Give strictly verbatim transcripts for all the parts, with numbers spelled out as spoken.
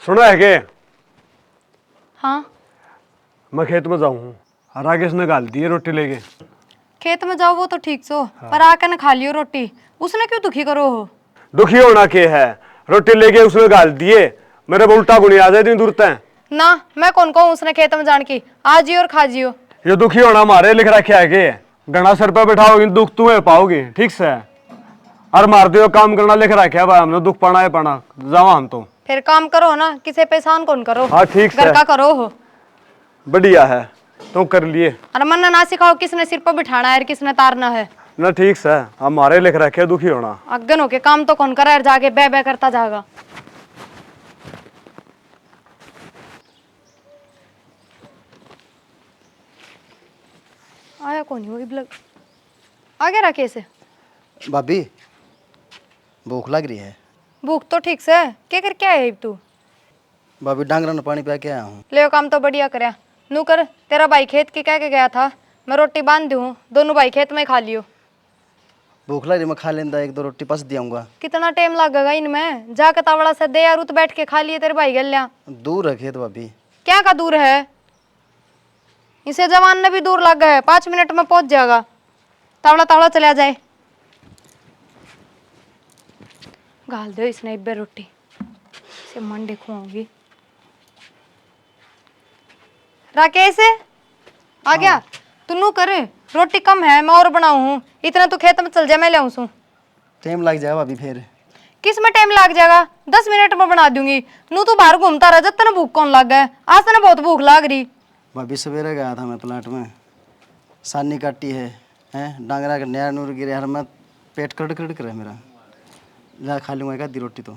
सुना है के? हाँ। मैं खेत में जाऊँ हूँ। राकेश ने घाल दिए रोटी लेके। खेत में जाओ वो तो ठीक सो, हाँ। पर आके न खा लियो रोटी। उसने क्यों दुखी करो हो? दुखी होना के है, रोटी लेके उसने घाल दिए। मेरे पे उल्टा गुणी आ जाए इतनी दूर तै। ना, मैं कौन कहूँ उसने खेत में जान की। आ जियो और खा जियो। ये दुखी होना मारे लिख रखा है के? घना सर पे बैठाओगी, दुख तू है पाओगी, ठीक से। और मार दियो काम करना लिख रखा है भाई, हमने दुख पाना है पाना। जावा हम तो। फिर काम करो ना, किसे परेशान कौन करो। हाँ, ठीक घर से। का करो हो। बढ़िया है, तो कर लिए। अरे मन्ने ना सिखाओ किसने सिर पर बिठाना है और किसने तारना है। ना, ठीक से, हमारे लिख रखे दुखी होना। अगन होके काम तो कौन करे और जाके बे बे करता जागा। आया कौन है वो इब लग। आ गया राकेश? भाभी, भूख लग रही है। भूख तो ठीक से, क्या करके आया इब तू? भाभी, डांगरा ने पानी पै के आया हूँ। ले, काम तो बढ़िया करया। नू कर, तेरा भाई खेत की कह के गया था, मैं रोटी बांध दूँ, दोनों भाई खेत में खा लियो। भूख लग रही, मैं खा लेंदा, एक दो रोटी पस दियाऊंगा। कितना टाइम लगेगा इनमें? जाके तावड़ा से दे यार, उत बैठ के खा लिए तेरे भाई गल्या। दूर है खेत भाभी। क्या का दूर है? इसे जवान ने भी दूर लग है, पाँच मिनट में पहुंच जाएगा। तावड़ा तावड़ा चला जाए। घाल दो इसने इब्बे रोटी, इसे मंडे खुआऊंगी। राकेश, आ गया? हाँ। तू नू कर, रोटी कम है, मैं और बनाऊं हूँ। इतना तू खेत में चल जा, मैं ले आऊं सूं। टाइम लग जाएगा भाभी फिर। किस में टाइम लग जाएगा? दस मिनट में बना दूंगी। नू तू बाहर घूमता रह, जब तने भूख कौन लग है? आज तने बहुत भूख लाग रही। भाभी, सवेरे गया था मैं प्लाट में, सानी काटी है, हैं, डांगरा के नैर नूर गिरे, हर मैं पेट कड़ कड़ करे मेरा। जा खा लूंगा एक आधी रोटी तो।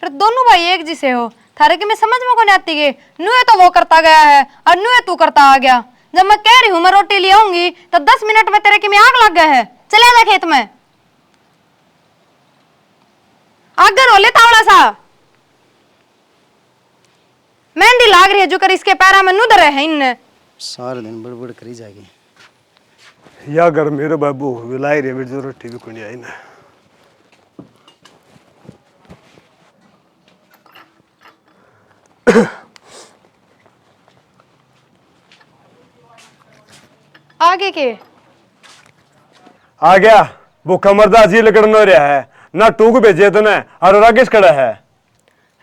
अरे दोनों भाई एक जिसे हो, थारे की मैं समझ में कोनी आती के? नुए तो वो करता गया है और नुए तू करता आ गया। जब मैं कह रही हूँ मैं रोटी ले आऊंगी तो दस मिनट में तेरे की में आग लग गया है। चले जा खेत में। आगे रो ले तावड़ा सा। मेहंदी लाग रही है जो कर इसके पैरा में नु धरे है इनने। सारे दिन बड़बड़ करी जाएगी। या घर मेरे बाबू भी लाई रे, मेरी जरूरत भी कोनी आई ना। आगे के? आ गया, भूखा मरदा जी लकड़न हो रहा है, ना टूक भेजे तने, और राकेश खड़ा है।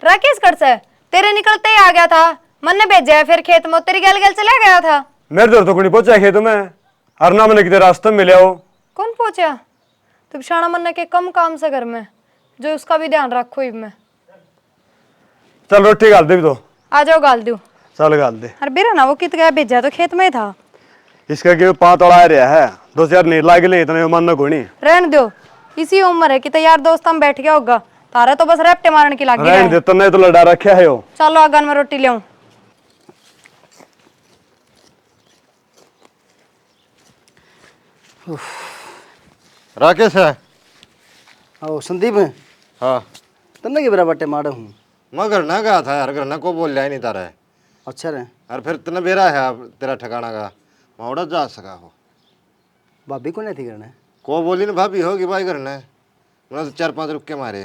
राकेश कड़ से? तेरे निकलते ही आ गया था, मन्ने भेजा है फिर खेत में, तेरी गैल गैल चला गया था। मेरे धोर तो कोनी पहुंचा खेत में, और ना मैंने किते रास्ते में मिले हो। कौन पहुंचा? तू बिछाना मन्ने के कम काम से घर में, जो उसका भी ध्यान रखो इब में। चल रोटी घाल दे भी तो। आ जाओ घाल दू। चल घाल दे। अरे बेरा ना वो कित गया, भेजा तो खेत में ही था। इसका क्यों पाँच तोड़ा आ रहा है, दो चार नहीं लाग ले, इतने मन न कोनी। रहन दो, इसी उम्र है कि तो यार दोस्त हम बैठ गया होगा, तारा तो बस रैपटे मारन की लागी रहन रहे। दे, तन्ने तो लड़ा रखा है यो। चलो आगन में रोटी ले आऊं। राकेश है? आओ संदीप। हाँ। तन्ने के बेरा बट्टे मारे हूँ। मैं घर ना गया था यार, घर ना को बोल लिया ही नहीं तारा। अच्छा रे। और फिर तन्ने बेरा है तेरा ठिकाना का, मैं उड़ा जा सका हो। भाभी को नहीं थी घर ने? को बोली ना भाभी होगी भाई घर ने। मैंने तो चार पांच रुक्के मारे।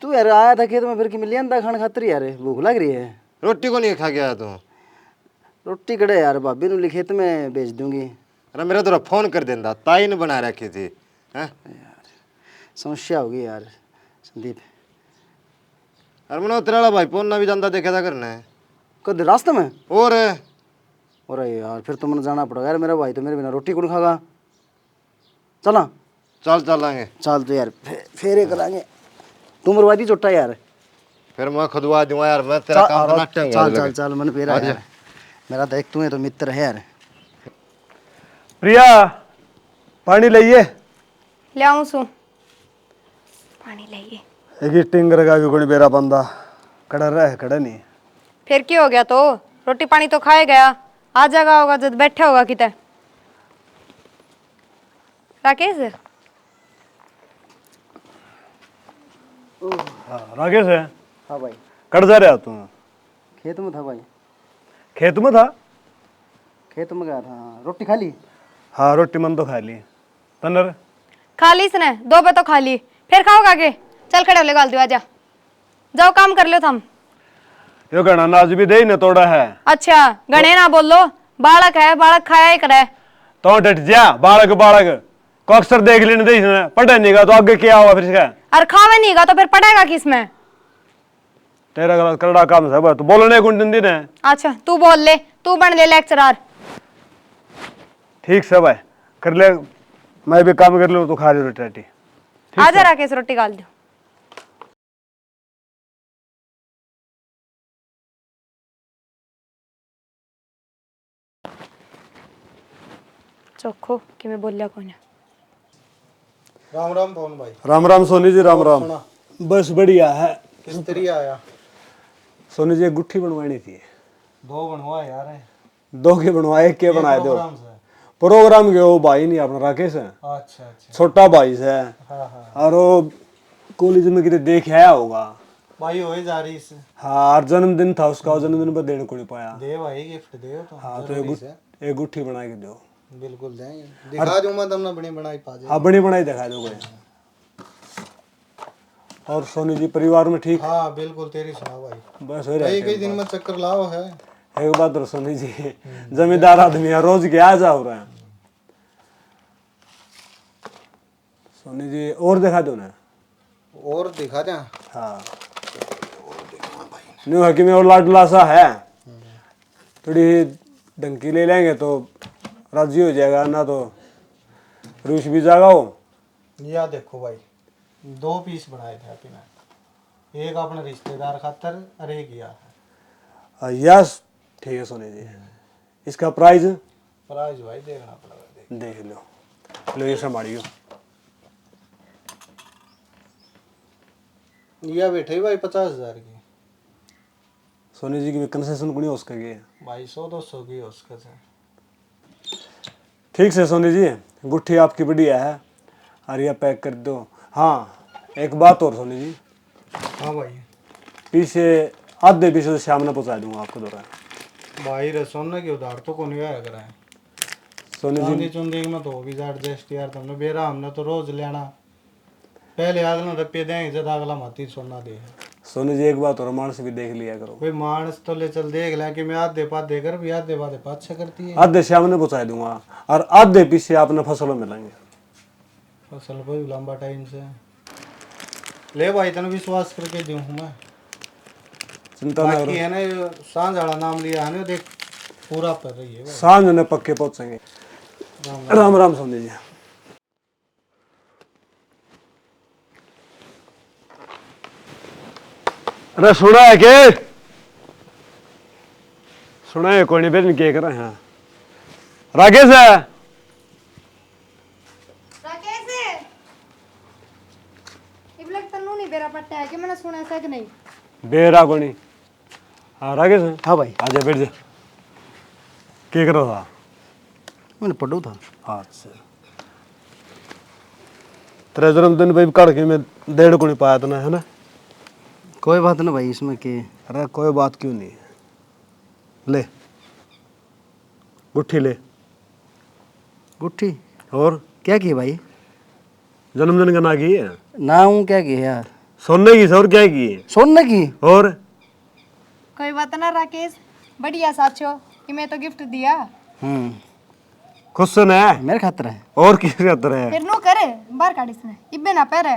तू यार आया था खेत में, फिर कि मिल लिया खाने खातर यार, भूख लग रही है। रोटी को नहीं खा गया तू? रोटी कड़े यार, भाभी नु खेत में भेज दूंगी। अरे मेरा तो फोन कर देंदा, ताई ने बना रखी थी। हैं? यार, समस्या होगी यार संदीप। अरे मनो तेरा वाला भाई पोन्ना भी जांदा देखा था करने। कद रास्ते में? और? अरे यार, फिर तो मैंने जाना पड़ेगा यार, मेरा भाई तो मेरे बिना रोटी कौन खागा? चला। चल चलांगे। चल तो यार, फे-, फेरे करांगे। तू मरवा दी चोटा यार। फिर मैं खुदवा दूंगा यार, मैं तेरा चल, काम तो अरे, नाट्य चल, चल, चल, मन पेरा आ जा। यार। मेरा तो एक तू है तो मित्र है यार। प्रिया, पानी लाइए। ले आऊं सू। पानी लाइए। एक ही टिंगर का भी कोनी बेरा बंदा। कड़ा रह, कड़ा नहीं। फिर क्या हो गया तो? रोटी पानी तो खाए गया। आ जागा होगा जब बैठा होगा किते। राकेश? हाँ, राकेश है। हाँ भाई। कड़ जा रहा तू? खेत में था भाई। खेत में था? खेत में गया था। हाँ, रोटी खा ली? हाँ, रोटी मन तो खा ली। तनर? खा ली इसने, दो पे तो खा ली। फिर खाओगा आगे? चल खड़े होले गाल दो, आजा। जाओ काम कर लो थम। यो घणा नाज भी दे ही न तोड़ा है। अच्छा, घणे ना बोलो, बालक है, बालक खाया ही करे। तो डट जा, बालक, बालक को अक्सर देख लेने दे इसने, पढ़े नहीं गा तो आगे क्या होगा फिर इसका? और खावे नहीं गा तो फिर पढ़ेगा किस में? तेरा गला करड़ा काम है, तू बोलने कौन दिन दिन है? अच्छा, तू बोल ले, तू बन ले लेक्चरर। ठीक से भाई, कर ले, मैं भी काम कर लूँ, तू खा ले रोटी राटी। ठीक आजा है। राकेश, रोटी गाल दो। चोखो कि मैं बोलिया कोन्या। राम राम पवन भाई। राम राम सोनी जी, राम और राम। सुना? बस बढ़िया है। किस तरिया आया? सोनी जी, एक गुट्ठी बनवानी थी। दो बनवा यार। दो के बनवा, एक के ये बनाए दो। प्रोग्राम से? प्रोग्राम के वो भाई नहीं अपना राकेश है। अच्छा, अच्छा। छोटा भाई से। हाँ, हाँ। और वो कॉलेज में कितने देख आया होगा। भाई होए जा रही से। हाँ, और जन्मदिन था उसका, जन्मदिन पर देने को नहीं पाया। दे भाई, गिफ्ट दे तो। हाँ, तो एक जरूरी गुट-, से। एक गुट्ठी बना के दो। बिल्कुल देंगे। दिखा दूं मैं तुमने बनी बनाई पा जाए। हाँ, बनी बनाई दिखा दो कोई। और सोनी जी, परिवार में ठीक? हाँ, बिल्कुल, तेरी सुना भाई। बस हो कई, रहे कई दिन में चक्कर लाओ है। एक बात और सोनी जी, हम्म। जमींदार आदमी है, रोज के आ जाओ रहे हैं। सोनी जी, और दिखा दो ना। और दिखा दें? हाँ। न्यू है कि मैं वो लाडला सा है, हम्म। थोड़ी ढंग की ले लेंगे तो राजी हो जाएगा, ना तो रूस भी जाएगा वो। या देखो भाई, दो पीस बनाए थे आपने, एक अपने रिश्तेदार खातर और एक या। आ, यस, ठीक है सोनी जी। हम्म। इसका प्राइस? प्राइस भाई देखना पड़ेगा, देख। देख लो, लो ये संभालियो। या बैठे ही भाई पचास हजार की। सोनी जी की कंसेशन कोनी हो सकेगी? भाई, सौ दो सौ की हो सके से। ठीक से सोनी जी, गुट्ठी आपकी बढ़िया है, और ये पैक कर दो। हाँ, एक बात और सोनी जी। हाँ भाई। पीसे, आधे पीसे तो शाम ने पहुँचा दूंगा आपको दौरा। भाई रे, सोने की उधार तो कोनी होया करे। सोनी जी। चांदी चुंदी में तो हो भी जा एडजस्ट यार, तुमने बेरा, हमने तो रोज लेना। पहले अगला रुपये देंगे, जब अगला माती सोना दे। सोनी जी, एक बात और, मानस भी देख लिया करो। कोई मानस तो ले चल देख ले कि मैं आधे पाधे कर भी आधे पाधे पाछे करती है। आधे शाम ने पहुंचा दूंगा और आधे पीसे आपने फसलों में लेंगे। फसल कोई लंबा टाइम से। ले भाई, तने विश्वास करके दूं हूं मैं। चिंता ना बाकी करो। है ना, ये सांझ वाला नाम लिया है ना, देख पूरा कर रही है भाई। सांझ ने पक्के पहुंचेंगे। राम राम। राम राम सोनी जी। अरे सुना है के? सुना है कोनी, फिर के कर रहे हैं? राकेश है? राकेश, इब लग तन्नू नहीं बेरा पट्टा है कि मैंने सुना सक नहीं? बेरा कोनी। हाँ, राकेश। हाँ भाई। आजा, बैठ जा। के कर रहा था? मैंने पढ़ू था। अच्छा। तेरा जन्मदिन पे भी काढ़ के मैं देड़ को नहीं पाया तने, है ना? कोई बात ना भाई, इसमें के? अरे, कोई बात क्यों नहीं? ले, गुट्ठी ले। गुट्ठी? और? क्या की भाई? जन्मदिन का ना की है? ना हूँ, क्या की है यार? सोने की से, और क्या की है? सोने की? और? कोई बात ना राकेश, बढ़िया साचो कि मैं तो गिफ्ट दिया। हम्म। खुश से ना? मेरे खातर है। और किस खातर है? फिर नू करे, बाहर काढ़ इसने, इब्बे ना पहरे।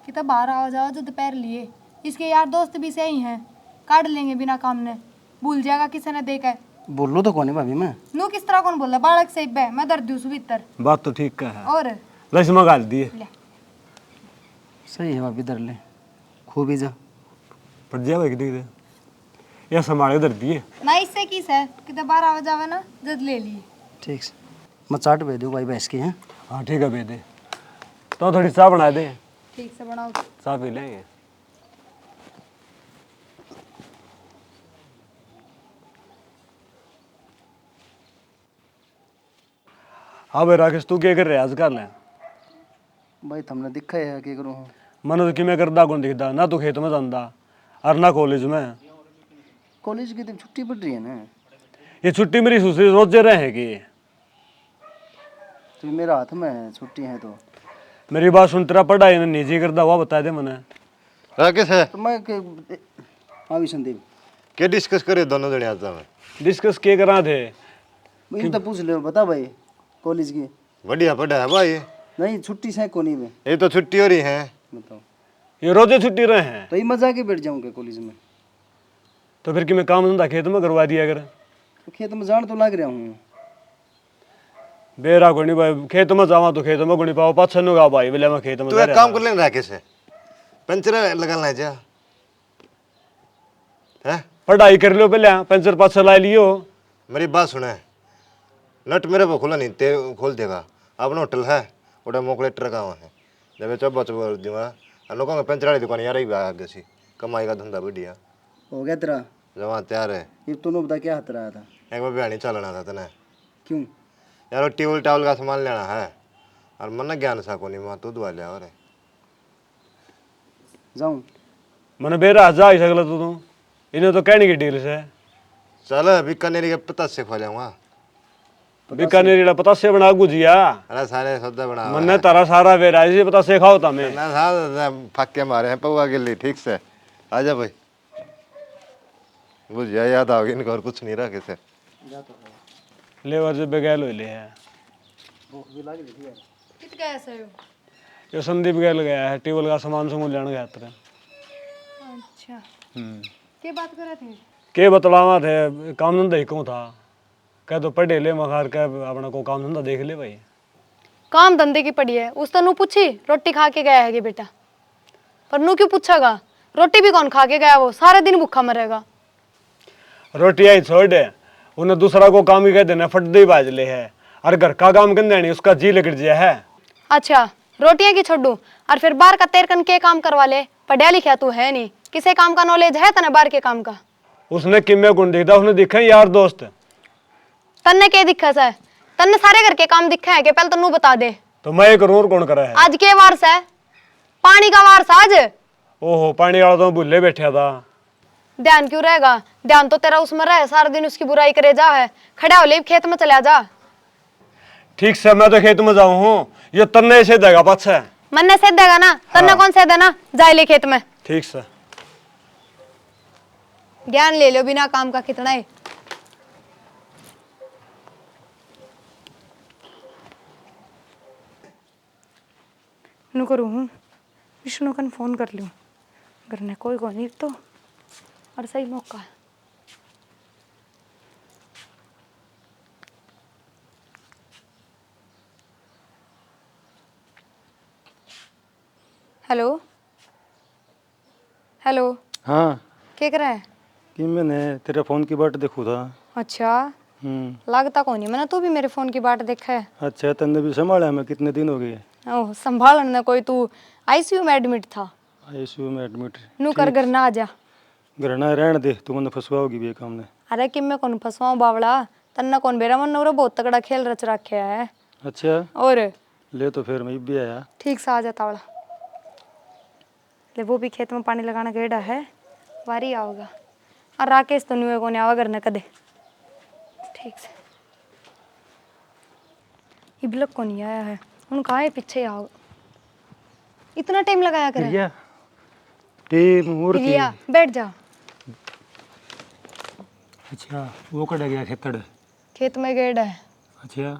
कि तो बाहर आओ जाओ जो दोपहर लिए, इसके यार दोस्त भी सही हैं, काढ़ लेंगे बिना काम ने। भूल जाएगा किसी ने देखे। बोलू तो कोनी भाभी मैं। नू किस तरह कौन बोला, बालक से इब्बे, मैं धर दूं उस भीतर। बात तो ठीक का है। और? ले इसमें घाल दिए। ले। सही है भाभी, धर ले। खूब ही जा। पड़ जा भाई, कितनी दे। या संभाल के धर दिए। ना इससे किस है, किते बारह बजे आवे ना, जद ले लिए। ठीक से। मैं चाट भेज दूँ भाई भैंस की, हैं? हाँ, ठीक है, भेज दे। तो थोड़ी चाय बना दे। ठीक से बनाओ। चाय पी लेंगे। हाँ भाई राकेश, तू क्या कर रहा है आजकल? भाई, थमने दिखा है, क्या करूँ? मने तो किमें करदा कौन दिखदा, ना तो खेत में जांदा और ना कॉलेज में। कॉलेज की तो छुट्टी पड़ रही है ना। ये छुट्टी मेरी सुसरी रोजे रहे है कि? तो मेरा हाथ में है, छुट्टी है तो। मेरी बात सुन, तेरा पढ़ाई ने निजी करदा हुआ बता दे मने। राकेश है। तो मैं के, हाँ भी संदीप। के डिस्कस करे दोनों जने आज में? डिस्कस के करा थे? इन तो पूछ ले, बता भाई, कॉलेज की। बढ़िया पढ़ा है भाई। नहीं, छुट्टी से कोनी में। ये तो छुट्टी हो रही है। बताओ। ये रोजे छुट्टी रहे हैं। तो ये मजा के बैठ जाऊंगा कॉलेज में। तो फिर कि मैं काम धंधा खेत में करवा दिया कर। तो खेत में जान तो लाग रहा हूँ। बेरा कोनी भाई, खेत में जावा तो खेत में कोनी पाओ, पाछे नु गा भाई, बोले मैं खेत में तू जा एक रहा काम था। कर लेना राकेश, पंचर लगा लेना जा। हैं? पढ़ाई कर लो पहले, पंचर पाछे ला लियो। मेरी बात सुने, नट मेरे पे खुला नहीं, ते खोल देगा। अपना होटल है, उड़ा मोकले ट्रक आवा है। जब चब्बा चब्बा दूंगा, और लोगों के पंचर वाली दुकान यार ही आगे सी, कमाई का धंधा बढ़िया। हो गया तेरा? जमा तैयार है। ये तूने बता क्या हाथ रहा था? एक बार बिहानी चलना था तने। क्यों? यार, वो टेबल टावल का सामान लेना है। और मन ज्ञान सा कोनी, मैं तू दुआ लिया और। जाऊं? मने बेरा जा ही सकला तू तो। इन्हें तो कहने की डील से। चल, बीकानेरी के पतासे खा जाऊंगा। पतासे? बीकानेरी वाला पतासे बना गुजिया। अरे सारे सौदा बना मन्ने है। तारा सारा बेरा इसी पतासे खाओ तमे। ना सारा फाके मारे हैं पौवा के लिए, ठीक से। आजा भाई। गुजिया याद आ गई इनको, और कुछ नहीं रखे से। ले और जो बेगैल हो ले है। भूख भी लग रही थी यार। कित गया सर? यो संदीप गैल गया है, टेबल का सामान समून लेने गया तेरे। अच्छा। हम्म। के बात करे थे? के बतलावा थे, काम धंधा ही क्यों था? कह तो पढ़े ले मखार के, अपना को काम धंधा देख ले भाई। काम धंधे की पड़ी है, उस तो नू पूछी, रोटी खा के गया है के बेटा? पर नू क्यों पूछेगा? रोटी भी कौन खा के गया, वो सारे दिन भूखा मरेगा। रोटियां ही छोड़, उन्हें दूसरा को काम ही कह देना, फट दे ही बाज ले है। और घर का काम करने नहीं उसका जी लिकड़ जिया है। अच्छा, रोटियां की छोड़ू, और फिर बाहर का तेरे कन के काम करवा ले? पढ़ा लिखा तू है नहीं, किसे काम का नॉलेज है तने बाहर के काम का? उसने किम्मे गुण दिखदा, उसने दिखे यार दोस्त। तन्ने के दिखे सै? तन्ने सारे घर के काम दिखे हैं के? पहले तो नू बता दे। तो मैं ही करूँ, और कौन करे है? आज के वार सै? पानी का वार सै आज। ओहो, पानी वाला तो भूले बैठा था। ध्यान क्यों रहेगा? ध्यान तो तेरा उसमें रहे, सारा दिन उसकी बुराई करे जा है। खड़ा हो ले, खेत में चला जा। ठीक से, मैं तो खेत में जाऊँ हूँ, ये तन्ने से देगा पाछे। मन्ने से देगा ना, तन्ने हाँ। कौन से देना? जा ले खेत में। ठीक से। ज्ञान ले लो बिना काम का कितना है। नु करूँ हूँ, विष्णु कन फोन कर लूँ। घर ने कोई कोनी तो, और सही मौका है। हेलो। हेलो। हाँ। के करे है? कि मैंने तेरे फोन की बाट देखू था। अच्छा। हम्म। लागता कोनी मैंने, तू भी मेरे फोन की बाट देखे है। अच्छा, तन्ने भी संभाला मैं, कितने दिन हो गए? ओह, संभालन ने कोई, तू आईसीयू में एडमिट था। आईसीयू में एडमिट? नू कर, ठीक। घर ना आ जा। घर ना रहन दे, तू मन्ने फंसवाओगी भी ये काम ने। अरे कि मैं कौन फंसवाऊं बावला, तन्ने कौन बेरा, मन्ने उरे बहुत तगड़ा खेल रच रखे है। अच्छा। और? ले तो फिर मैं भी आया। ठीक सा आ जा तावला। ले, वो भी खेत में पानी लगाना गेड़ा है, वारी आओगा। और राकेश तो नुए कोनी आवा घर ने कदे। ठीक से। इब लग कोनी आया है, उनका आए पीछे आओ। इतना टाइम लगाया करे। प्रिया, टीम और प्रिया, बैठ जा। अच्छा, वो कड़ा गया खेतड़? खेत में गेड़ है। अच्छा,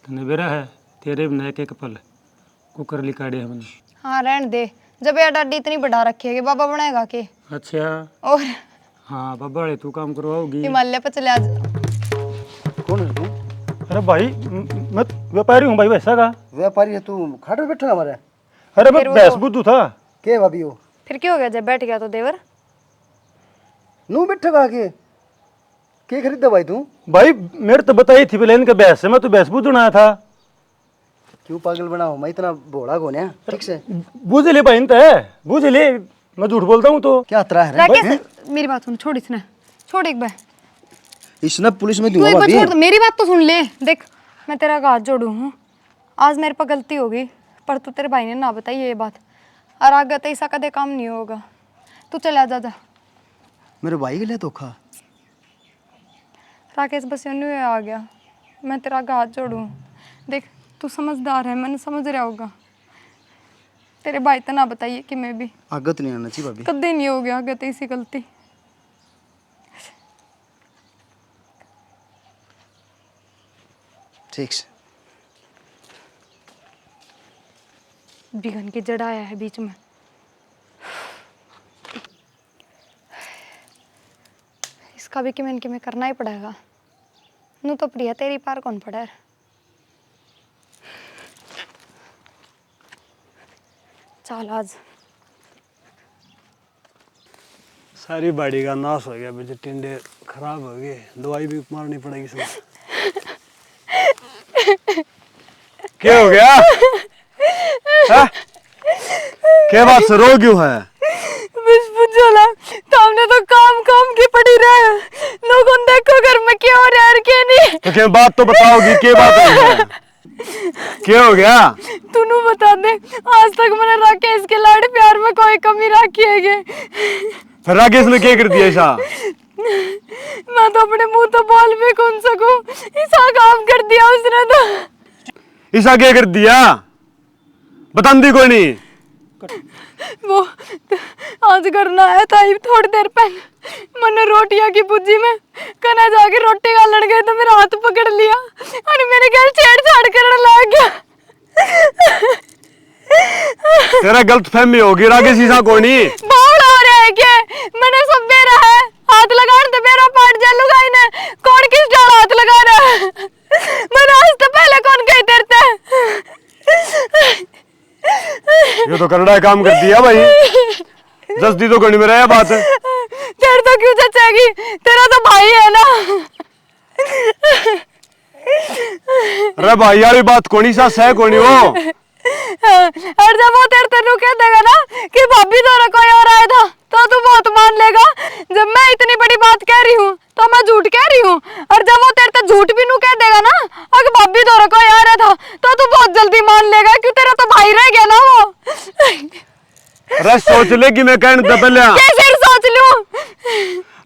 तन्ने बेरा है, तेरे बिना एक एक पल कुकर लिकाड़े हमने। हाँ, रहन दे। जब ये डाडी इतनी बढ़ा रखी है कि बाबा बनाएगा के? अच्छा। और? हाँ, बाबा वाले तू काम करवाओगी। हिमालय पर चले आज। कौन है तू? अरे भाई, म-, मैं व्यापारी हूँ भाई, भैंसा का। व्यापारी है तू, खाट पे बैठा हमारे? अरे, मैं फिर वो भैंस तो बुद्धू था। के भाभी हो? फिर क्या हो गया जब बैठ गया तो देवर? नू बैठेगा के? के खरीदा भाई तू? भाई, मेरे तो बताई थी पहले इनके भैंस से, मैं तो भैंस बुद्धू आया था। क्यों पागल बनाओ, मैं इतना भोला कोन्या, ठीक से? बुझ ले भाई, इनते बुझ ले, मैं झूठ बोलता हूँ तो। क्या हतरा है रे? राकेश, भाई, मेरी बात सुन, छोड़ इसने, छोड़ एक बार। इसने पुलिस में तू दूंगा एक बार भाभी। छोड़, मेरी बात तो सुन ले। देख, मैं तेरा हाथ जोड़ू हूँ, आज मेरे पे गलती हो गई, पर तू, तेरे भाई ने ना बताई ये बात, और आगे तो ऐसा कदे काम नहीं होगा। तू चला जा, जा। मेरे भाई के लिए धोखा? राकेश, बस यूं ही आ गया, मैं तेरा आगे हाथ जोड़ू। देख, तू समझदार है, मैंने समझ रहा होगा। तेरे भाई तो ना बताइए कि मैं भी। आगे तो नहीं आना चाहिए भाभी। कदे नहीं हो गया आगे तो इसी गलती। ठीक से। बिघन की जड़ आया है बीच में। इसका भी किमें न किमें करना ही पड़ेगा। नू तो प्रिया तेरी पार कौन पड़े। चल आज। सारी बाड़ी का नाश हो गया, बीज टिंडे खराब हो गए, दवाई भी मारनी पड़ेगी इसमें। क्या हो गया? हाँ? क्या बात से रो क्यों है? बस पूछो ना, सामने तो काम काम की पड़ी रहे। लोगों ने देखो घर में क्या हो रहा है और क्या नहीं। तो क्या बात तो बताओगी, क्या बात हो गया? क्या हो गया? तू नू बता दे, आज तक मैंने राकेश के लाड़ प्यार में कोई कमी रखी है के? फिर राकेश ने क्या कर दिया ऐसा? मैं तो अपने मुंह तो बोल भी कौन सकूं, ऐसा काम कर दिया उसने तो। ऐसा क्या कर दिया? बतांदी कोनी। वो आज घर ना आया था, इब थोड़ी देर पहले मैंने रोटियां की भुज्जी में कना जाके रोटी घालन गए तो मेरा हाथ पकड़ लिया और मेरे गैल छेड़छाड़ करने लग गया। तेरा गलत फहमी होगी, राकेश ऐसा कोनी। बावड़ा हो रहा है के? मैंने सब बेरा है, हाथ लगान ते बेरा पाट जा लुगाई ने, कौन किस डाल हाथ लगा रहा है? मैंने आज तो पहले कौन कही तेरे ते? ये तो करड़ा काम कर दिया भाई। जल्दी तो घणी में रहा बात। तेरे तो क्यों जचेगी? तेरा तो भाई है ना। अरे भाई वाली बात कोनी सा सह कोनी हो। और जब वो तेरे तेनू कह देगा ना कि भाभी तो कोई और आया था, तो तू बहुत मान लेगा। जब मैं इतनी बड़ी बात कह रही हूँ, तो मैं झूठ कह रही हूँ। और जब वो तेरे ते झूठ भी नू कह देगा ना, अगर भाभी तो कोई आ रहा था, तो तू बहुत जल्दी मान लेगा, क्यों तेरा तो भाई रह गया ना वो। अरे सोच ले कि मैं कहने से पहले। कैसे सोच लूं?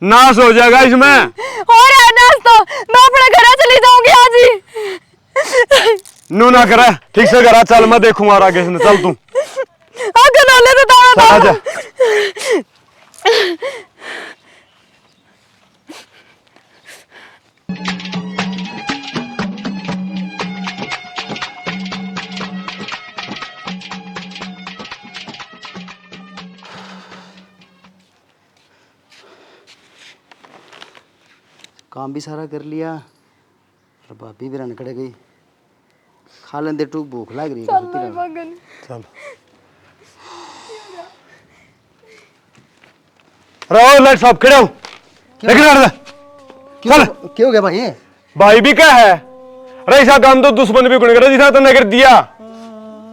नाश हो जाएगा इसमें। हो रहा है नाश तो, मैं अपने घर चली जाऊंगी आज ही। नू ना करे, ठीक से करा, चल मैं देखूंगा राकेश ने, चल तू। आगे ना ले तो दावा चल, आजा। काम भी सारा कर लिया और भाभी भी रनकड़ गई। खा लेंदे टू, भूख लाग रही है चल, खाती मैं रहना। भागन। चल। रहो, लाइट साहब, खड़े हो। क्यों? लेकिन हट दे। क्यों? चल। क्यों हो गया भाई? भाई भी क्या है? अरे, ऐसा काम तो दुश्मन भी कोनी करे, जिसने तन्ने कर दिया।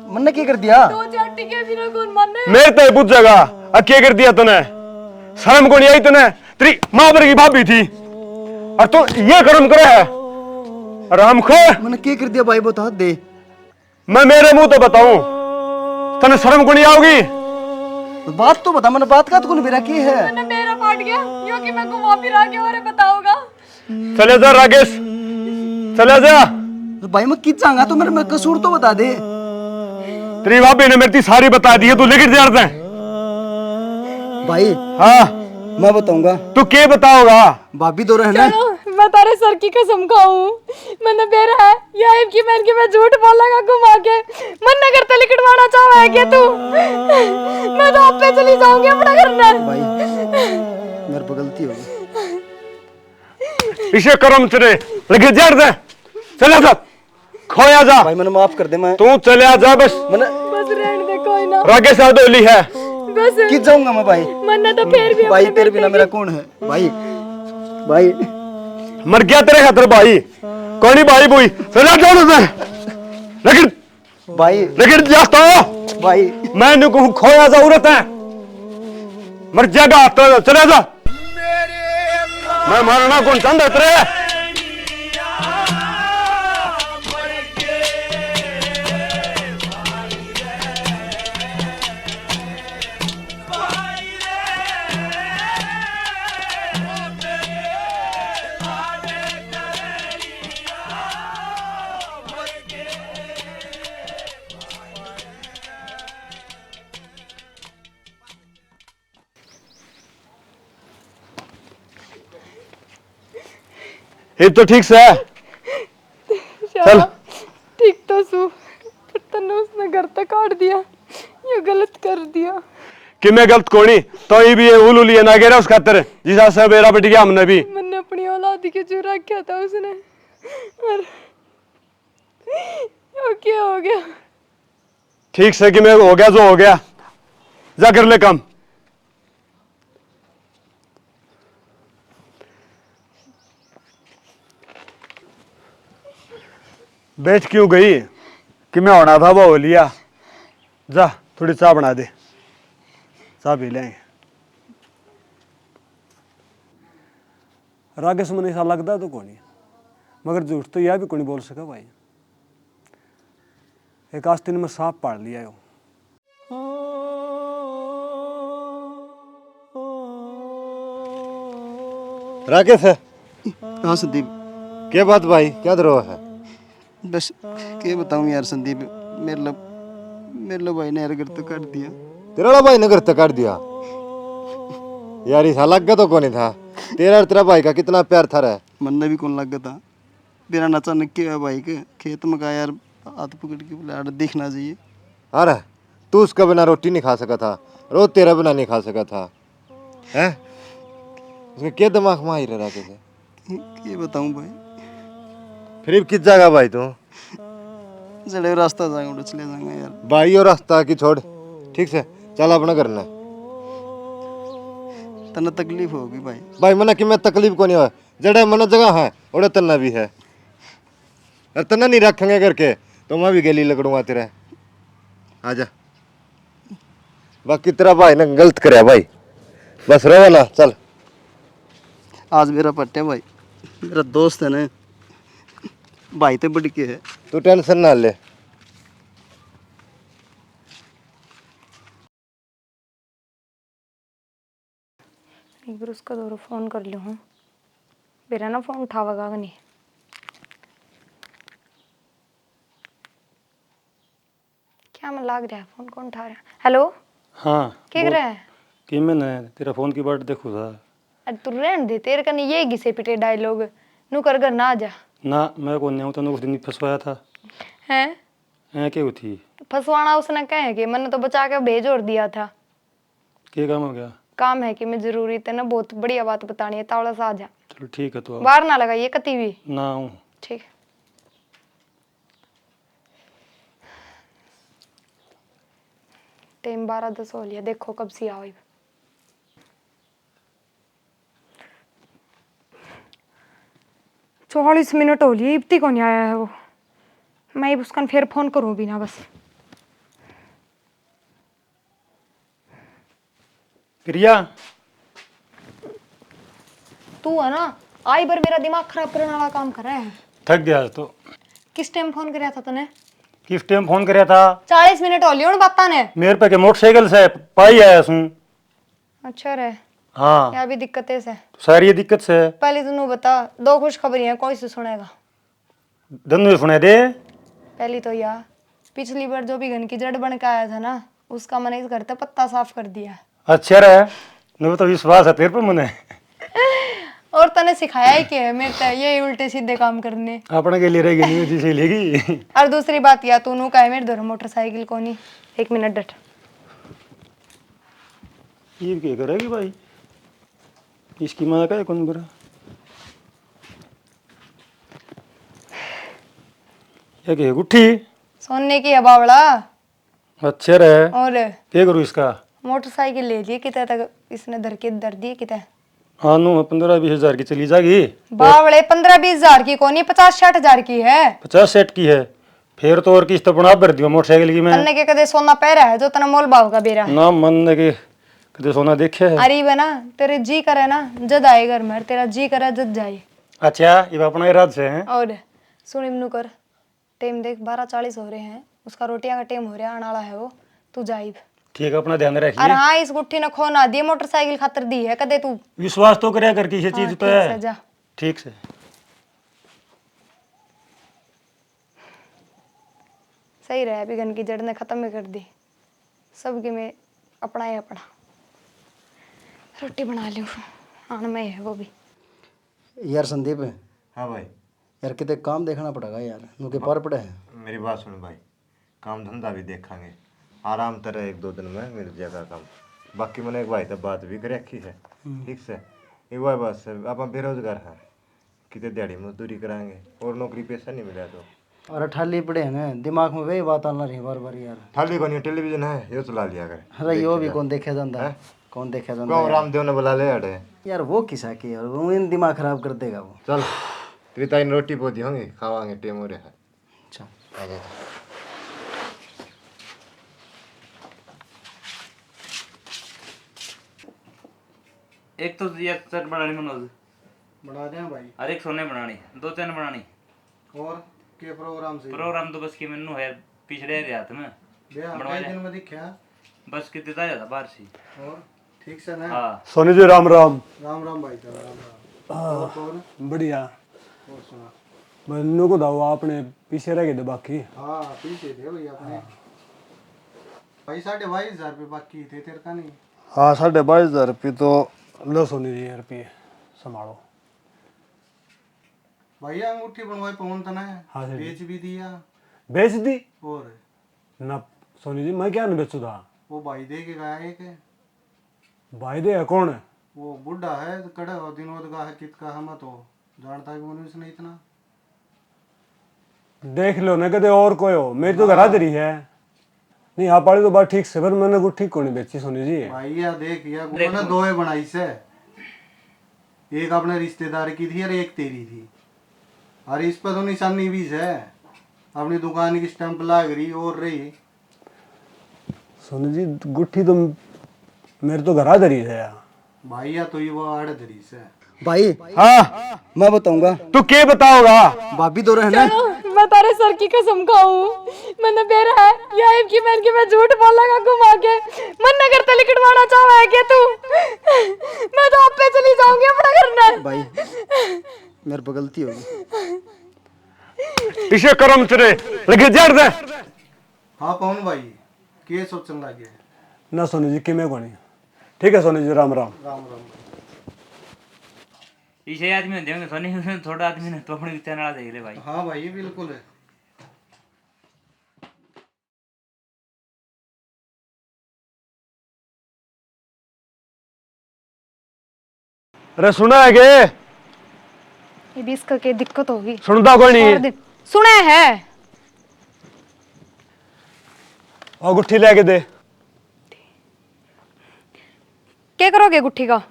मन्ने की कर दिया? दो चार टिके बिना कौन माने? मेरे ते पूछेगा, आ क्या कर दिया तन्ने? शर्म कोनी आई तन्ने? तेरी माँ पर की भाभी थी, और तू ये कर्म करे है, हरामखोर। मैंने क्या कर दिया भाई, बता दे। मैं मेरे मुंह तो बताऊं, तने शर्म कोनी आओगी? बात तो बता, मैंने बात का तो कोनी बेरा की है। मैंने मेरा पाट गया, यो कि मैं घुमा फिरा के और बताऊंगा। चले जा राकेश, चले जा। तो भाई मैं कित जाऊंगा, तो मेरे, मेरे कसूर तो बता दे। तेरी भाभी ने मेरी सारी बता दी है, तू लेकर जा रहा है। भाई, हाँ। मैं बताऊंगा। तू के बताओगा? भाभी दो रहना। चलो, मैं तारे सर की कसम खाऊं, मैंने बेरा है, या इनकी मैन की मैं झूठ बोलेगा घुमा के, मन नगर ते लिकड़वाना चाहवे है के तू? मैं तो आप पे चली जाऊंगी अपना घर में। भाई, मेरे पे गलती हो गई। इसे कर्म तेरे लगे जड़ दे। चला जा, खोया जा। भाई, मैंने माफ कर दे, मैं तू चला जा बस। मैंने बस रहने दे, कोई ना। राकेश आदोली है। बस। कित जाऊंगा मैं भाई? मन्ना तो फिर भी भाई, अपने तेरे बिना बेटे मेरा की कौन है? भाई, भाई। मर गया तेरे खातर भाई। कोनी भाई, बोई। चला जा उधर। लेकिन भाई। लेकिन जाता। भाई। मैं न्यू कहूँ, खोया जा उरत है। मर जाएगा तो चला जा। मैं मरना कौन चाहता तेरे? इब तो ठीक से। चल। ठीक तो सू, पर तन्ने उसने घर तक काट दिया, ये गलत कर दिया। कि मैं गलत कोनी, तो ही भी ये उलू लिए ना गेरा उस खातर, जिस आशा बेरा बट गया हमने भी। मैंने अपनी औलाद के जो रखा था उसने, और यो क्या हो गया? ठीक से कि मैं हो गया जो हो गया, जा कर ले काम। बैठ क्यों गई? कि मैं होना था वो हो लिया। जा, थोड़ी चाय बना दे, चाय पी लेंगे। राकेश मने ऐसा लगता तो कोनी, मगर झूठ तो यह भी कोनी बोल सका भाई। एक आस्तीन में सांप पाड़ लिया हो। राकेश। हाँ संदीप। क्या बात भाई, क्या दरो है? बस, के बताऊं यार संदीप, मेरे लो, मेरे लो भाई ने यार घर तक काट दिया। तेरा वाला भाई ने घर तक काट दिया? यार, ऐसा लग तो कोनी था। तेरा और तेरा भाई का कितना प्यार था रे। मन ने भी कौन लग था। बेरा अचानक के हुआ भाई के खेत में का यार, हाथ पकड़ के बोला, "यार, देखना चाहिए।" अरे, तू उसका बिना रोटी नहीं खा सका था, रोज तेरा बिना नहीं खा सका था, हैं? उसमें क्या दिमाग में आई रहा राकेश? के बताऊं भाई। फिर इब किस जाएगा भाई तू? जड़े रास्ता जाएगा, उड़े चले जाएंगे यार। भाई, यो रास्ता की छोड़, ठीक से चल अपना करना। तन्ने तकलीफ होगी भाई। भाई, मना कि मैं तकलीफ को नहीं हो, जड़े मन जगह है, उड़े तन्ना भी है। और तन्ना नहीं रखेंगे करके, तो मैं भी गेली लकड़ूंगा तेरे। आजा। बाकी तेरा भाई ने गलत करया भाई, बस रहो ना, चल। आज मेरा पट्टे भाई, मेरा दोस्त है ना, भाई ते बढ़ के है। तू टेंशन ना ले। एक बार उसका दोबारा फोन कर लूँ हूँ, मेरा ना फोन उठावेगा कि नहीं। क्या मन लाग रहा है, फोन कौन उठा रहा है? हेलो। हाँ, के बोल। करे है? कि मैंने तेरा फोन की बाट देखू था। अरे तू रहन दे, तेरे कने ये घिसे पिटे डायलॉग। नू कर घर ना आ जा। ना, मैं कौन आऊँ, तन्ने उस दिन ही फंसवाया था। हैं? हैं, के हुई थी? फंसवाना उसने कहे कि मैंने तो बचा के भेज और दिया था। के काम हो गया? काम है कि मैं जरूरी, तेने बहुत बढ़िया बात बतानी है, तावड़ा सा आ जा। चल ठीक है, तो आ। बाहर ना लगाइए कती भी। ना आऊँ। ठीक। टाइम बारह दस हो लिया, देखो कब सी आओ इब। चालीस मिनट हो लिए, इब तक कौन आया है वो। मैं इब उसका फिर फोन करूँ बिना बस। प्रिया। तू है ना, आई बार मेरा दिमाग खराब करने वाला काम कर रहा है। थक गया आज तो। किस टाइम फोन करया था तने? किस टाइम फोन करया था? चालीस मिनट हो लिए उन बातां ने। मेरे पे के मोटरसाइकिल से पाई आया सूं। अच्छा रे। हाँ। या भी दिक्कत है से। सारी ये दिक्कत से। पहले तू नू बता, दो खुशखबरी है, कौन सी सुनेगा? दोनों ही सुना दे। पहली तो या, पिछली बार जो भी घन की जड़ बन के आया था ना, उसका मैंने इस घर तक पत्ता साफ कर दिया। अच्छा रे, नु तो विश्वास है तेरे पे मने। और तने सिखाया ही के है मेरे ते ये उल्टे सीधे काम करने? अपने के लिए रहेगी नहीं, जिसे लेगी। और दूसरी बात या, तू नू का है मेरे धोरे मोटरसाइकिल कोनी। एक मिनट डट। ये क्या करेगी भाई? इसकी माँ का है कौन बुरा? ये क्या गुट्ठी? सोने की है बावला। अच्छा रे। और? क्या करूँ इसका? मोटरसाइकिल ले लिए किते तक इसने धर के धर दिए किते। हाँ, नू पन्द्रह बीस हजार की चली जागी। बावले, पन्द्रह बीस हजार की कोनी, पचास साठ हजार की है। पचास साठ की है? फिर तो और किस्त अपना भर दियो मोटरसाइकिल की मैं। तन्ने के कदे सोना पहरा है जो तने मोल भाव का बेरा है? ना, मन ने के कदे सोना देखे है? अरे वे ना, तेरे जी करे ना जद आए घर में, तेरा जी करे जद जाए। अच्छा, ये अपना ही राज से हैं? और सुन इमनू कर, टाइम देख, बारह चालीस हो रहे हैं, उसका रोटियां का टाइम हो रहा, आने वाला है वो, तू जा इब। ठीक है, अपना ध्यान रखिए। अरे हाँ, इस गुट्ठी ने खो ना दिए, मोटरसाइकिल खातर दी है कदे तू। विश्वास तो करया कर किसी हाँ, चीज पे। ठीक से, जा। ठीक से। सही रहा, अभी घन की जड़ ने खत्म ही कर दी। सब की मैं अपना ही अपना। रोटी बना लूँ, आन में है वो भी। यार संदीप, हाँ भाई। यार, किते काम देखना पड़ेगा यार, नुके बा-, पर पड़े हैं। मेरी बात सुन भाई, काम धंधा भी देखांगे, आराम तेरा एक दो दिन में मिल जाएगा काम। बाकी मैंने एक भाई से बात भी कर रखी है, हम्म। ठीक से? ये वह बस, आप बेरोजगार हैं, किते दिहाड़ी मजदूरी करांगे और नौकरी पैसा नहीं मिला तो। अरे, ठाली पड़े हैं ना, दिमाग में वही बात आना रही बार बार यार। ठाली कोनी, टेलीविजन है, यो चला लिया कर। अरे, यो भी कौन देखे जाता है? हैं? कौन देखे जाता कौन है? रामदेव ने बुला ले अड़े। यार, वो किसा के यार, वो इन दिमाग खराब कर देगा वो। चल, तेरी ताई ने रोटी पोती होंगी, खावांगे, टेम हो रहा है। अच्छा। आ जा। एक तो ये चट बनानी मनोज। बना दें भाई। अरे एक सोने बनानी, दो तीन बनानी। और के प्रोग्राम से? प्रोग्राम तो बस की मन्नू है, पिछड़े रहा था मैं। ब्याह बनवा कई ले। दिन में दिखा? बस कितने ताजा था बाहर से। और ठीक से ना? हाँ। सोनी जी राम राम। राम राम भाई साहब, राम राम। हाँ, और कौन? बढ़िया। और सुना? मन्नू को दाओ आपने पीछे रह गए थे बाकी। हाँ, पीछे थे भाई अपने। हाँ। भाई, साढ़े बाईस हजार रुपये बाकी थे तेरे का नहीं? हाँ, साढ़े बाईस हजार रुपये तो लो सोनी जी, रुपये संभालो। भाई, अंगूठी बनवाई पवन तने, हाँ सर जी। बेच भी दिया। बेच दी? और? ना सोनी जी, मैं क्या नहीं बेचू था? वो भाई दे के गया एक। भाई दे है कौन? वो बूढ़ा है, कड़े हो दिन वो तो है, कित का है, मैं तो जानता भी नहीं उसने इतना। देख लो ना, कदे और कोई हो, मेरी तो घरा धरी है। नहीं, आप वाली तो बात ठीक से, पर मैंने गुट्ठी कोनी बेची सोनी जी। भाई, या देख, या मैंने दोए बनाई से, एक अपने रिश्तेदार की थी और एक तेरी थी, और इस पर तो निशानी भी है, अपनी दुकान की स्टैंप लाग रही और रही। सोनी जी, गुट्ठी तो मेरे तो घरा धरी है यार। भाई, या तो ये वो आड़े धरी से। भाई, हाँ। मैं बताऊंगा। तू के बताओगा? भाभी तो रहना। चलो, मैं तारे सर की कसम खाऊं, मैंने बेरा है, या इनकी बहन की मैं झूठ बोलांगा घुमा के। मन नगर ते लिकड़वाना चाहवा है के तू? मैं तो आपे चली जाऊंगी अपना घर ना। भाई, मेरे पे गलती होगी। इसे कर्म तेरे लगे जड़ दे। हाँ पवन भाई, के सोचन लग गया? ना सोनी जी, किमे कोनी। ठीक है सोनी जी, राम राम। राम राम। इसे आदमी होंदे होंगे सोनी, थोड़ा आदमी ने तो अपने विचार नाल देख ले भाई। हाँ भाई, बिल्कुल है। अरे सुना है के? ये भी इसका के दिक्कत होगी। सुनता कोई नहीं। छोड़ दे। सुना है। और गुट्ठी लेके दे। क्या करोगे गुट्ठी का?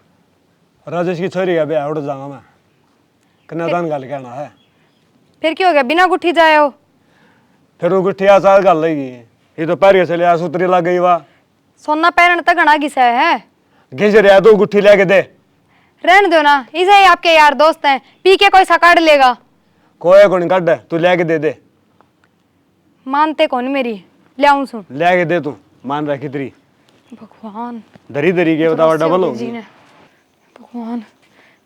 राजेश की छोरी का ब्याह उड़ जाऊंगा मैं। कन्यादान घाल के आना है। फिर क्या हो गया, बिना गुट्ठी जाए हो? फिर वो गुट्ठी आचार घाल लेगी। ये तो पैर के चले आ, सुतरी लग गई वा। सोना पहनण तक घणा घिसा है। घिस रहा तो गुट्ठी लेके दे। रहन दो ना, इसे ही आपके यार दोस्त हैं, पी के कोई सा काढ़ लेगा। कोई कोनी काढ़े, तू लेके दे दे। मानते कौन मेरी, ल्याऊं सुन। लेके दे तू, मान रखी तेरी। भगवान। धरी धरी के बतावा, डबल हो गई। भगवान,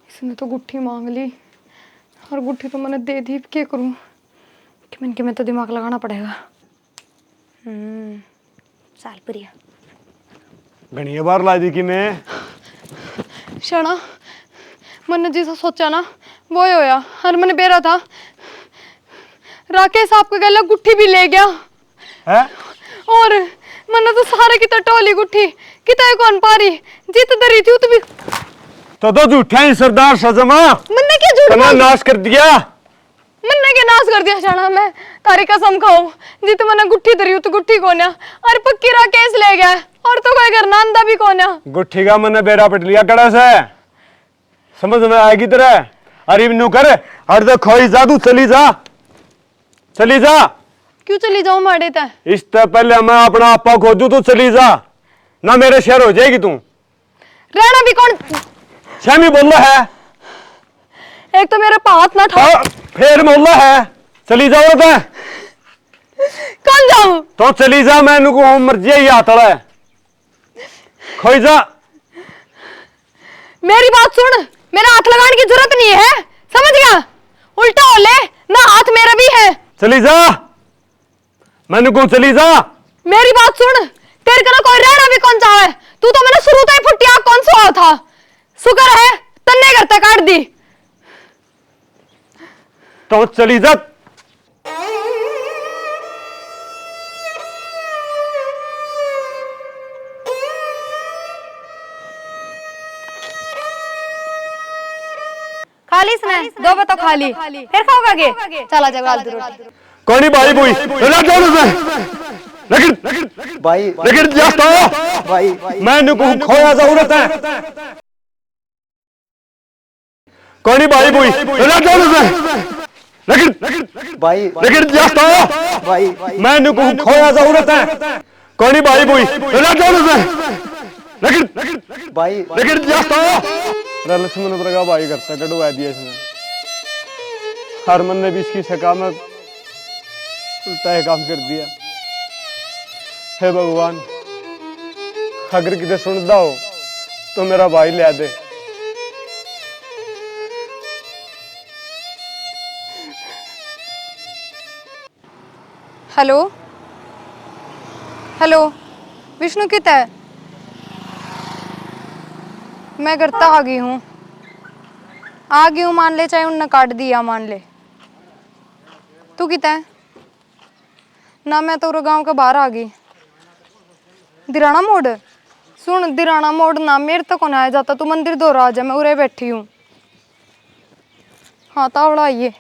इसने तो गुट्ठी मांग ली और गुट्ठी तो मैंने दे दी, अब क्या करूं? कि मैंने, कि मैं तो दिमाग लगाना पड़ेगा। हम्म, साल पुरिया। घणी बार ला दी कि मैं। शाना, मैंने जैसा सोचा ना, वो ही होया। और मैंने बेरा था, राकेश आपके गले गुट्ठी भी ले गया। हैं? और मैंने तो सारे की तो टोली गुट्ठी, किता कौन पारी, जित धरी थी उत भी। तो, तो झूठा ही सरदार सजमा। मैंने क्या झूठ बोला? नाश कर दिया। मन्ने के नाश कर दिया शाना, मैं थारी कसम खाऊं, जित मन्ने गुट्ठी धरी उत गुट्ठी कोन्या, और पक्की राकेश ले गया, और तो कोई घर नांदा भी कोन्या। गुट्ठी का मन्ने बेरा पट लिया कड़ा से, समझ में आएगी तेरे। अरे न्यू कर, अरे तो खोई जा, तू चली जा, चली जा। क्यों चली जाऊं माड़े ते? इससे पहले मैं अपना आपा खोजू, तू चली जा, ना मेरे शहर हो जाएगी तू। रहना भी कौन? श्यामी बोल रहा है। एक तो मेरे पे हाथ ना उठा। हाँ, फिर बोल रहा है। चली जाओ तो। कौन जाऊं? तो चली जा, मैं इनको मर जाए ये हाथ वाला है। खोई जा। मेरी बात सुन, मेरा हाथ लगाने की जरूरत नहीं है, समझ गया? उल्टा हो ले, ना हाथ मेरा भी है। चली जा। मैंने कौन चली जा। मेरी बात सुन, तेरे कने कोई रहना भी कौन चाहे। तू तो मैंने शुरू तो ही फुटिया कौन सा था। शुक्र है तन्ने घर तक काट दी। तो चली जा। खा ली इसने, दो बतो खा ली, फिर खाओगा के? चला जा, गाल दे रोटी। कोनी भाई, बोई, ना जाओ ना। लेकिन, लेकिन, भाई, लेकिन जाता। भाई, मैं नु को खोया जरूरत है। कोनी भाई, बोई, ना जाओ ना। लेकिन, लेकिन, भाई, लेकिन जाता। भाई, मैं नु को खोया जरूरत है। कोनी भाई, बोई, ना जाओ ना। लेकिन, भाई, लेकिन जाता। मेरा लक्ष्मण वर्गा भाई घर तक कटवा दिया इसने। हरमन ने भी इसकी सका में उल्टा ही काम कर दिया। हे भगवान, अगर किते सुनदा हो तो मेरा भाई ल्या दे। हेलो, हेलो, विष्णु कित है? मैं घर तक आ गई हूँ, आ गई हूँ मान ले, चाहे उनने काट दिया मान ले। तू कित है? ना, मैं तो उरे गांव के बाहर आ गई। दिराना मोड़? सुन, दिराना मोड़ ना, मेरे तो कोनी आया जाता, तू मंदिर धोरा आ जा, मैं उरे बैठी हूँ। हाँ, तावड़ा आइए।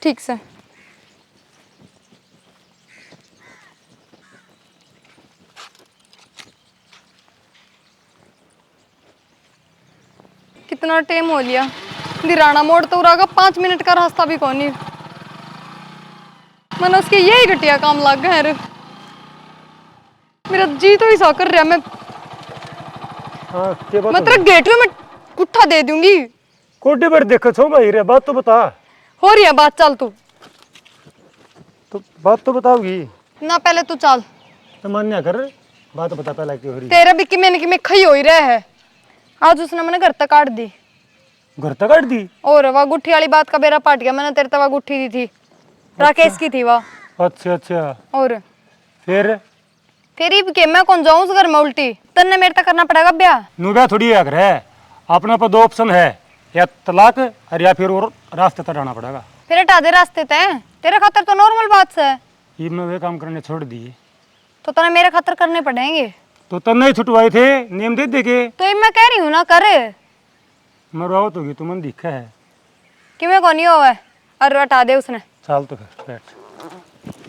ठीक से। कितना टाइम हो लिया, दिराना मोड़ तो उरा का पाँच मिनट का रास्ता भी कोनी। मैंने उसके यही घटिया काम लग गए। अरे, मेरा जी तो ऐसा कर रहा, मैं हाँ, के बात मैं हो तेरे गई? गेट में मैं कुट्ठा दे दूंगी। कोडे पर देखे छो भाई रे, बात तो बता। हो रही है बात, चल तू। तो बात तो बताओगी? ना, पहले तू चल। तो मान्या कर, बात बता पहले क्यों हो रही है? तेरा भी किमे न किमे खई हो ही रहा है। आज उसने मैंने घर तक काट दी। घर तक काट दी? और वह गुट्ठी वाली बात का बेरा पाट गया, मैंने तेरे तक वह गुट्ठी दी थी, अच्छा। राकेश की थी वह। अच्छा, अच्छा। और? फिर? फिर इब के मैं कौन जाऊं उस घर में उल्टी? तन्ने मेरे तक करना पड़ेगा ब्याह। न्यू ब्याह थोड़ी है घर है। अपने पे दो ऑप्शन है, या तलाक और या फिर और रास्ते तक जाना पड़ेगा। फिर हटा दे रास्ते तै, तेरे खातर तो नॉर्मल बात से। ये मैं वे काम करने छोड़ दिए। तो तन्ने मेरे खातर करने पड़ेंगे। तो तन्ने ही छुटवाए थे, नेम दे दे के। तो ये मैं कह रही हूँ ना कर। मरवाओ तो की तुमने दिखा है। किमें को नहीं होवे, और हटा दे उसने। चल तो फिर बैठ,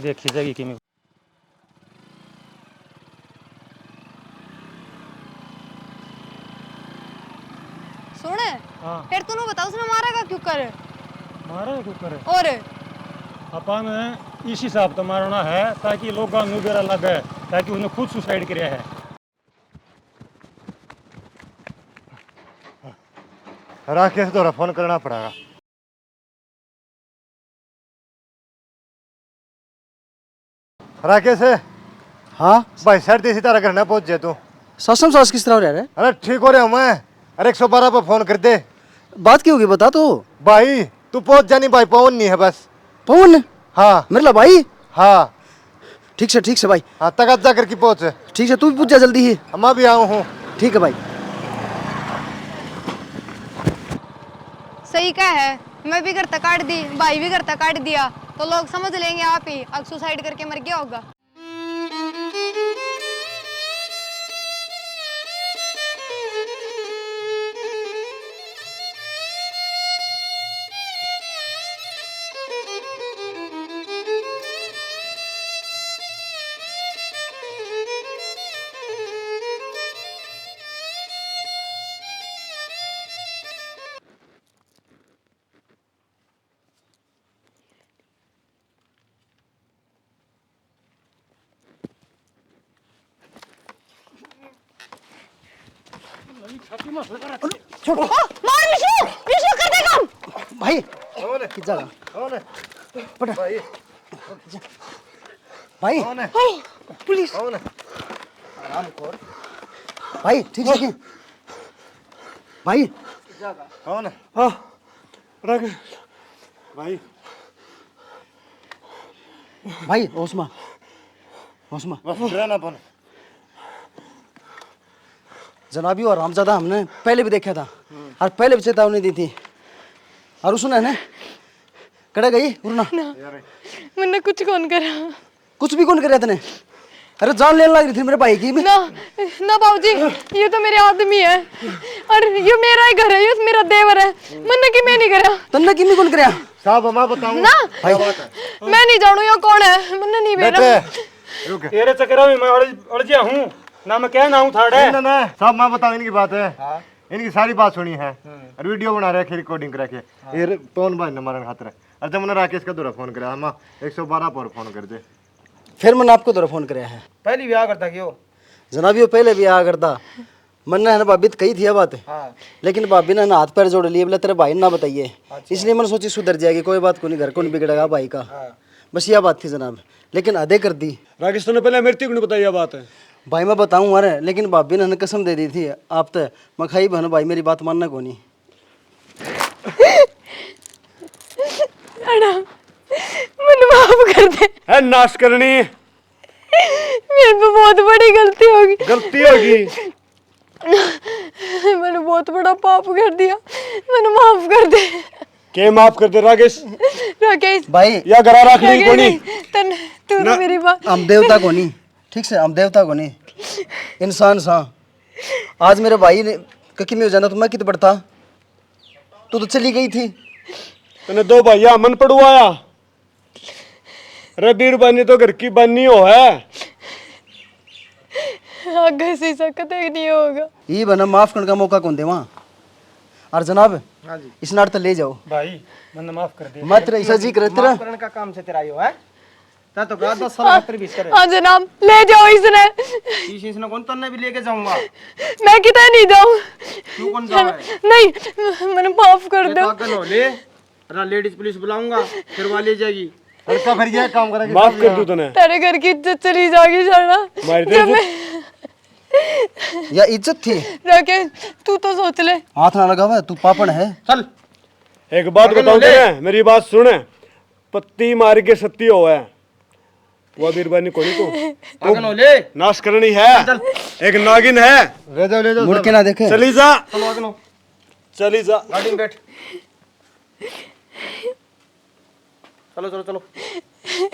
देखी जाएगी किमें। सुन, हाँ। फिर तू नू बता, उसने मारेगा क्यों कर? मारेगा क्यों कर? और? अपन इस हिसाब तो मारना है ताकि लोगों नू बेरा लगे, ताकि उसने खुद सुसाइड किया है। राकेश द्वारा फोन करना पड़ेगा। राकेश। हाँ? भाई, सर, देसी तारा घर ना पहुंच जाए तू। ससम सास किस तरह हो रहा है? अरे, ठीक हो रहा हूँ मैं। अरे, एक सौ बारह पे फोन कर दे। बात की होगी, बता तो। भाई, तू पहुंच जानी भाई, पवन नहीं है बस। पवन? हाँ। मेरा भाई? हाँ। ठीक से, ठीक से भाई। हाँ, तक जा करके पहुंच। ठीक से, तू भी पहुंच जा जल्दी ही। मैं भी आऊँ हूँ। ठीक है भाई। सही कहा है, मैं भी घर तक काट दी, भाई भी घर तक काट दिया, तो लोग समझ लेंगे आप ही अक सुसाइड करके मर गया होगा। छोड़। ओ, मार विशु, विशु कर दे काम। भाई, कौन है? किधर? कौन है? पकड़। भाई। भाई। कौन है? ओ, पुलिस। कौन है? आराम कर। भाई, ठीक से। भाई। कौन है? हाँ। रख। भाई। भाई, होश में। होश में। बस, डरा ना अपन। जनाबी, वो हरामजादा हमने पहले भी देखा था। हम्म। और पहले भी चेतावनी दी थी। और उसने ने कड़े गई उड़ना? ना, मैंने कुछ कौन करा। कुछ भी कौन करे तने? अरे जान लेने लग रही थी मेरे भाई की। ना, ना बाबूजी, ये तो मेरे आदमी है। और ये मेरा ही घर है, ये मेरा देवर है। मैंने कि मैं नहीं करा। तन्ने किमी कौन करया? साहब, मैं बताऊं। ना, भाई। मैं नहीं जानू ये कौन है, मैंने नहीं बेरा। रुक। तेरे चक्कर में मैं अड़-, अड़जिया हूँ ना, मैं क्या ना हूँ थाड़े। ना, ना, साहब, मैं बताऊं इनकी बात है। हाँ। इनकी सारी बात सुनी है। हम्म। और वीडियो बना रखे, रिकॉर्डिंग करा के। हाँ। ये रे-, पवन भाई ने मारन खातर। और जब मैंने राकेश का दौरा फोन करा, हम एक सौ बारह पर फोन कर दे। फिर मैंने आपको दौरा फोन करा है। पहली भी आ करता क्यों? जनाब, यो पहले भी आ करता। मन्ने है ना भाभी तो कही थी यह बात। हाँ। लेकिन भाभी ने ना हाथ पैर जोड़ लिए, बोले, "तेरे भाई ने ना बताइए।" अच्छा। इसलिए मैंने सोची सुधर जाएगी, कोई बात को नहीं, घर को नहीं बिगड़ेगा भाई का। हाँ। बस यह बात थी जनाब, लेकिन आधे कर दी। राकेश, तूने पहले मेरे को नहीं बताई यह बात है। भाई, मैं बताऊं, अरे, लेकिन भाभी ने कसम दे दी थी आप तो, मैं खाई बहन भाई मेरी बात मानना को नहीं। अड़ा, मैंने माफ कर दे। है नाश करनी। मेरे पे बहुत बड़ी गलती होगी। गलती होगी। मैंने बहुत बड़ा पाप कर दिया, मैंने माफ कर दे। के माफ कर दे राकेश? राकेश। भाई। या घरा रखनी राकेश कोनी। नहीं, तन, तू ना। मेरी बात। हम देवता कोनी, ठीक से, हम देवता कोनी, इंसान सा। आज मेरे भाई ने ककी में हो जाना तो मैं कित बढ़ता? तू तो चली गई थी। तने दो भैया मन पड़वाया। रे बीरबानी तो घर की बानी हो है। आगे से ऐसा कदे नहीं होगा। ये बना माफ करने का मौका कौन देवा? और जनाब, हाँ जी। इस नाट तो ले जाओ। भाई, मैंने माफ कर दिया। मत रे, ऐसा जी करे तेरा। माफ करने का काम से तेरा आयो है। ता तो कहा दस साल खातर भी इस करे। हाँ जनाब, ले जाओ इसने। इस, इसने कौन, तन्ने भी लेके जाऊंगा। मैं किधर नहीं जाऊँ। क्यों कौन जावे? नहीं, मैंने माफ कर दो। आगे नो ले। अरे लेडीज पुलिस बुलाऊंगा, फिर वहां ले जाएगी। लड़का फिर ये काम करेगा, माफ कर दूं तने। तेरे घर की इज्जत चली जाएगी साला। मार दे जब इज्जत। मैं या इज्जत थी? राकेश, तू तो सोच ले। हाथ ना लगावे, तू पापण है। चल। एक बात बताऊं तने, मेरी बात सुन। पत्ती मार के सत्ती हो है। वो बीरबानी कोनी तू। आगे नो ले। नाश करनी है। चल। एक नागिन है। ले जाओ, ले जाओ, मुड़ के ना देखे। चली जा। चलो, आगे नो। चली जा। गाड़ी में बैठ। चलो, चलो, चलो।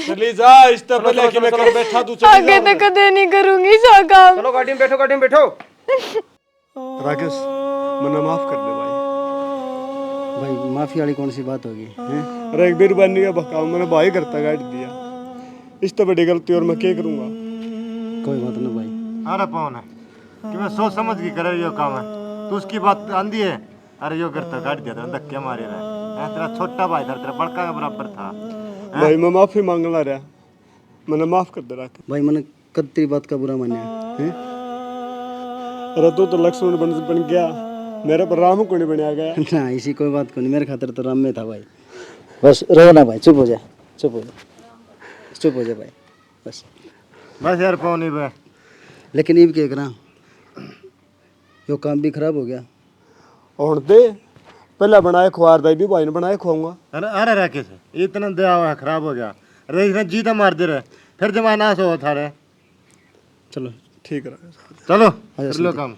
चली जा, इस तो चलो, पहले चलो, कि मैं चलो, कर चलो। बैठा, तू चली आगे जा। तो कदे नहीं करूंगी सा काम। चलो, गाड़ी में बैठो, गाड़ी में बैठो। राकेश, मन्ने माफ कर दे भाई। भाई, माफी वाली कौन सी बात होगी, हैं? अरे, एक बीरबानी का बकाव मैंने भाई घर तक काट दिया। इस तो बड़ी गलती और मैं क्या करूंगा? कोई बात ना भाई। अरे पवन, कि मैं सोच समझ के करे यो काम है। तू उसकी बात आंदी है, अरे यो घर तो काट दिया था, धक्के मारे रहे। हैं, तेरा छोटा भाई था, तेरा बड़का के बराबर था। हैं? भाई, मैं माफी मांगना रहा, मैंने माफ कर दे राकेश। भाई, मैंने कद तेरी बात का बुरा मान्या, हैं? अरे तू तो लक्ष्मण बन, बन गया, मेरे पर राम को नहीं बनया गया। ना, इसी कोई बात को नहीं, मेरे खातर तो राम में था भाई। बस रो ना भाई, चुप हो जा, चुप हो जा, चुप हो जा भाई, बस। बस यार, पौनी बे। लेकिन इब के करा, यो काम भी खराब हो गया। होण दे, पहला बनाए खुआर दाई भी भाई ने बनाए खुआऊंगा। अरे, अरे राकेश, इतना दया हुआ खराब हो गया। अरे, इसने जी तो मार दे रहे, फिर जमाना सो हो थारे। चलो, ठीक है। चलो, आजा कर लो संदीप। काम।